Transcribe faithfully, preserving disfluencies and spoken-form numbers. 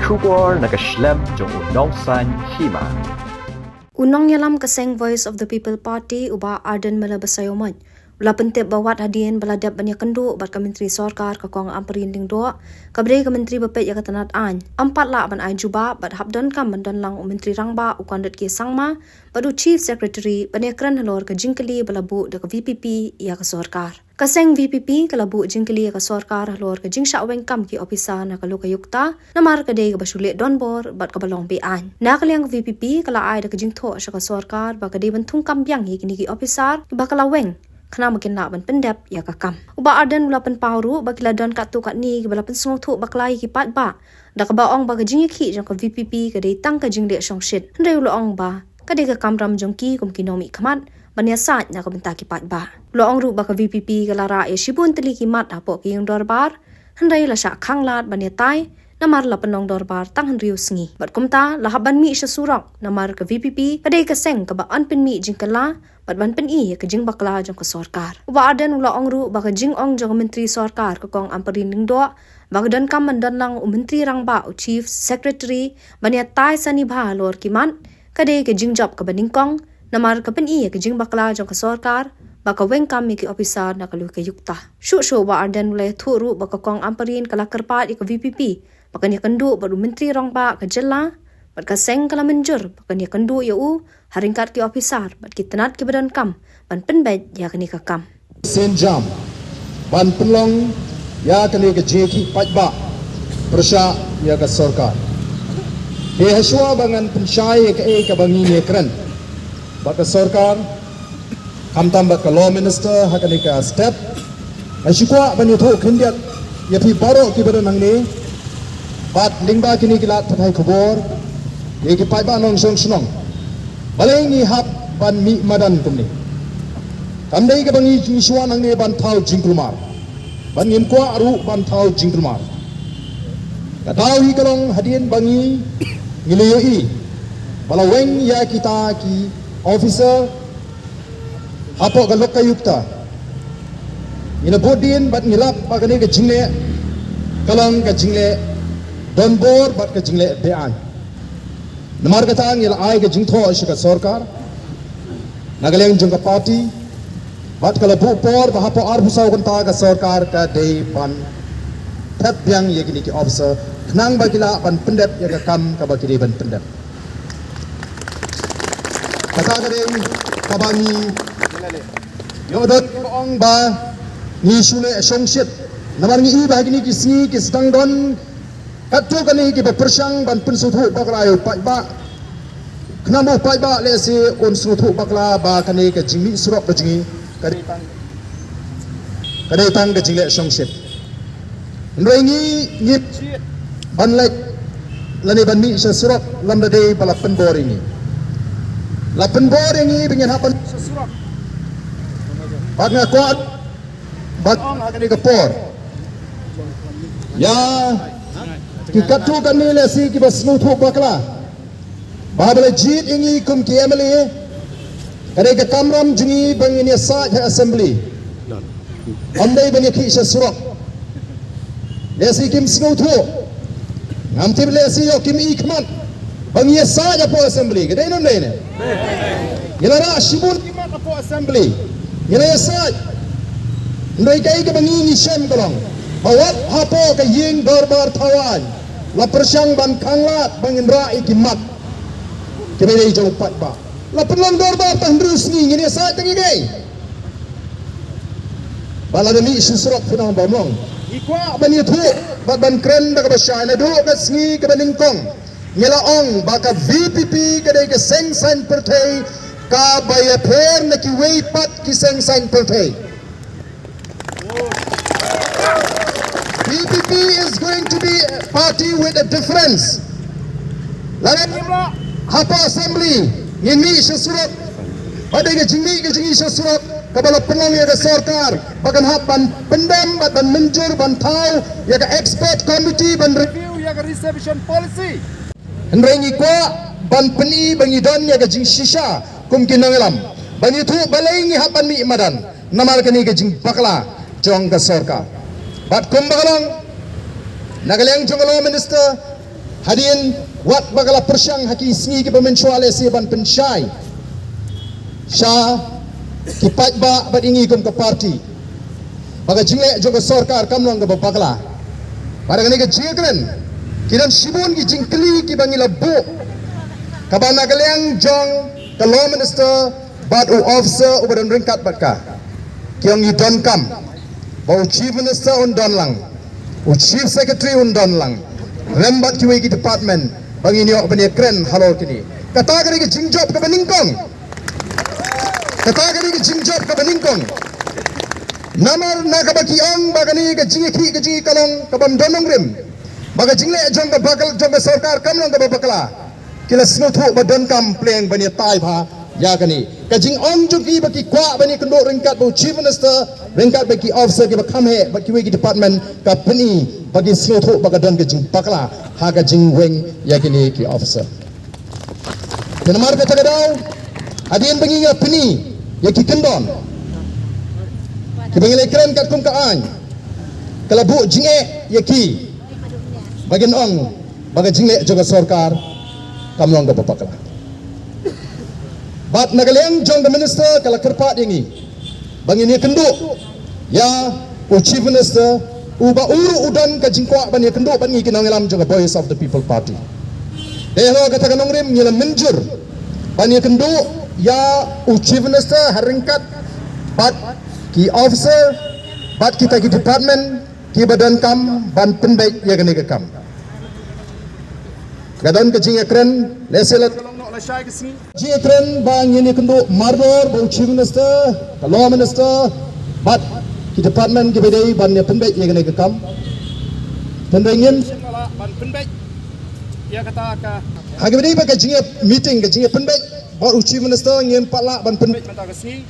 Khubor na ka shlem jong u Nongsaiñ Hima. U nongïalam ka seng Voice of the People Party, u Bah Ardent Miller Basaiawmoit, u la pyntip ba wat hadien ba la dep ban ïakynduh bad ka Myntri Sorkar ka Kong Ampareen Lyngdoh, kaba dei ka Myntri ba peit ïa ka tnat aiñ, ym pat lah ban ai jubab bad hap donkam ban don lang u Myntri Rangbah u Conrad K Sangma bad u Chief Secretary ban ïakren halor ka jingkylli ba la buh da ka V P P ïa ka sorkar. Ka seng V P P ka la buh jingkylli ïa ka sorkar halor ka jingshah weng kam ki ophisar na ka Lokayukta, namar ka dei kaba shu leh donbor bad kaba long be-aiñ. Na ka liang ka V P P ka la ai da ka jingthoh sha ka sorkar ba ka dei ban thungkam biang ïa kine ki ophisar ba ka la weng, khnang ba kin lah ban pyndep ïa ka kam. U Bah Ardent u la pynpaw ruh ba ki la don katto katne kiba la pynsngewthuh bakla ïa ki paidbah, da kaba ong ba ka jingïakhih jong ka V P P ka dei tang ka jingleh shongshit. Hynrei u la ong ba ka dei ka kamram jong ki kum ki nongmihkhmat ban ïasaid na ka bynta ki paidbah. U la ong ruh ba ka V P P ka la rah ïa shibun tylli ki mat hapoh ka ïing dorbar, hynrei la shah khanglad ban ïatai, namar la pynlong dorbar tang hynriew sngi. Bad kumta la hap ban mih sha surok, namar ka V P P ka dei ka seng kaba yn pynmih jingkylla bad ban pyni ïa ka jingbakla jong ka sorkar. U Bah Ardent u la ong ruh ba ka jingong jong ka Myntri Sorkar ka Kong Ampareen Lyngdoh ba ka donkam ban don lang u Myntri Rangbah, u Chief Secretary, ban ïatai sani bha halor ki mat, ka dei ka jingjop kaba nyngkong, namar ka pyni ïa ka jingbakla jong ka sorkar ba ka weng kam ïa ki ophisar na ka Lokayukta. Shuh shuh u Bah Ardent u la ïathuh ruh ba ka Kong Ampareen ka la kyrpad ïa ka V P P ba kan ïakynduh bad u Myntri Rangbah ka jylla, bad ka seng ka la mynjur ba kan ïakynduh ïa u ha ryngkat ki ophisar bad ki tnat kiba donkam ban pynbeit ïa kane ka kam. Sienjam ban pynlong ïa kane ka jingïakhih paidbah pyrshah ïa ka sorkar. Te hashwa ba ngan pynshai ïa kaei kaba ngi ïakren bad ka sorkar, khamtam bad ka Law Minister ha kane ka step, nga shu kwah ban ïathuh khyndiat ïa phi baroh kiba don hangne bad lyngba kine ki lad pathai khubor, ïa ki paidbah nongshong shnong. Balei ngi hap ban mih madan kumne? Kam dei kaba ngi, ngi shu wan hangne ban thaw jingkulmar, bad ngim kwah ruh ban thaw jingkulmar. Ka daw hi ka long hadien ba ngi, ngi la ïohi ba la weng ïa kita ki officer hapoh ka Lokayukta. Ngi la bud dien bad ngi lap ba kane ka jingleh ka long ka jingleh donbor bad ka jingleh be-aiñ. Namar kata ngi la ai ka jingthoh sha ka sorkar na ka liang jong ka party, bad ka la buh por ba hapoh arphew saw kynta ka sorkar ka dei ban thep biang ïa kine ki officer, khnang ba ki lah ban pyndep ïa ka kam kaba ki dei ban pyndep. Kata ka dei kaba ngi ïoh don, ong ba ngi shu leh shongshit. Namar ngi i ba ha kine ki sngi ki sdang don katto katne kiba pyrshang ban pynsngewthuh bakla ïa u paidbah. Khnang ba u paidbah lehse un sngewthuh bakla ba kane ka jingmih surok ka jong ngi ka dei tang, ka dei tang ka jingleh shongshit. Hynrei ngi, ngi ban leit lane ban mih sha surok lymda dei ba la pynbor ïa ngi. La pynbor ïa ngi ba ngin hap ban mih sha surok. Bad nga kwah ban ong ha kane ka por ïa ki katto katne lehse kiba sngewthuh bakla ba haba la jied ïa ngi kum ki M L A, ka dei ka kamram jong ngi ba ngin ïasaid ha Assembly, ym dei ban ïakhih sha surok. Lehse kim sngewthuh, ngam tip lehse ïoh kim i khmat ba ngi ïasaid hapoh Assembly, ka dei ne ym dei ne? Ngi la rah shibun ki mat hapoh Assembly, ngi la ïasaid. Hynrei kaei kaba ngi, ngi shem ka long ba wat hapoh ka ïing dorbar thaw aiñ la pyrshang ban khanglad ba ngin rah ïa ki mat kiba dei jong u paidbah. La pynlong dorbar tang hynriew sngi, ngin ïasaid tang ïa kaei? Ba lada mih sha surok phin ong bym long. Ngi kwah ban ïathuh bad ban kren da kaba shai, naduh ka sngi kaba nyngkong ngi la ong ba ka V P P ka dei ka seng saiñ pyrthei kaba ïapher na kiwei pat ki seng saiñ pyrthei. V P P is going to be a party with a difference. Lada ngim lah hapoh Assembly, ngin mih sha surok. Ba dei ka jingmih ka jong ngi sha surok kaba la pynlong ïa ka sorkar ba kan hap ban pyndem bad ban mynjur ban thaw ïa ka expert committee ban review ïa ka reservation policy. Hynrei ngi kwah ban pyni ba ngi don ïa ka jingshisha kum ki nongïalam, ba ngi ïathuh balei ngi hap ban mih madan namar kane ka jingbakla jong ka sorkar. Bad kumba ka long, na ka liang jong ka Law Minister, Hadien wat ba ka la pyrshang ha ki sngi kiba mynshuwa lehse ban pynshai sha ki paidbah bad ïa ngi kum ka party ba ka jingleh jong ka sorkar kam long kaba bakla. Bad ha kane ka jingkren ki don shibun ki jingkylli kiba ngi la buh, kaba na ka liang jong ka law minister bad u officer uba don ryngkat bad ka. Ki ong ngi donkam ba u chief minister un don lang, u chief secretary un don lang, rem bad kiwei ki department ba ngin ïoh ban ïakren halor kine. Kata ka dei ka jingjop kaba nyngkong. Kata ka dei ka jingjop kaba nyngkong. Namar na kaba ki ong ba kane ka jingïakhih ka jingïakalong kabym don nongrim, ba ka jingleh jong ka bakla, jong ka sorkar kam long kaba bakla, ki la sngewthuh ba donkam pleng ban ïatai bha ïa kane. Ka jingong jong ki ba ki kwah ban ïakynduh ryngkat bad u chief minister, ryngkat bad ki officer kiba kham heh bad kiwei ki department, ka pyni ba ki sngewthuh ba ka don ka jingbakla ha ka jingweng ïa kine ki officer. Te namar kata ka daw, hadien ba ngi ïa pyni ïa ki kyndon kiba ngi la kren katkum ka aiñ, ka la buh jingeh ïa ki ba kin ong ba ka jingleh jong ka sorkar kam long kaba bakla. Bad na ka liang jong ka minister ka la kyrpad ïa ngi ba ngin ïakynduh ïa u chief minister, uba u ruh u don ka jingkwah ban ïakynduh bad ngi ki nongïalam jong ka Voice of the People Party. Te halor kata ka nongrim ngi la mynjur ban ïakynduh ïa u chief minister ha ryngkat bad ki officer bad kita ki department kiba donkam ban pynbeit ïa kane ka kam. Ka don ka jingïakren, lehse la jingïakren ba ngin ïakynduh mardor bad u chief minister, ka law minister bad ki department kiba dei ban ïa pynbeit ïa kane ka kam. Pynbeit ngin ban pynbeit ïa kata ka, ha kaba dei ba ka jingïa meeting, ka jingïa pynbeit bad u chief minister, ngin pat lah ban pynbeit mynta ka sngi.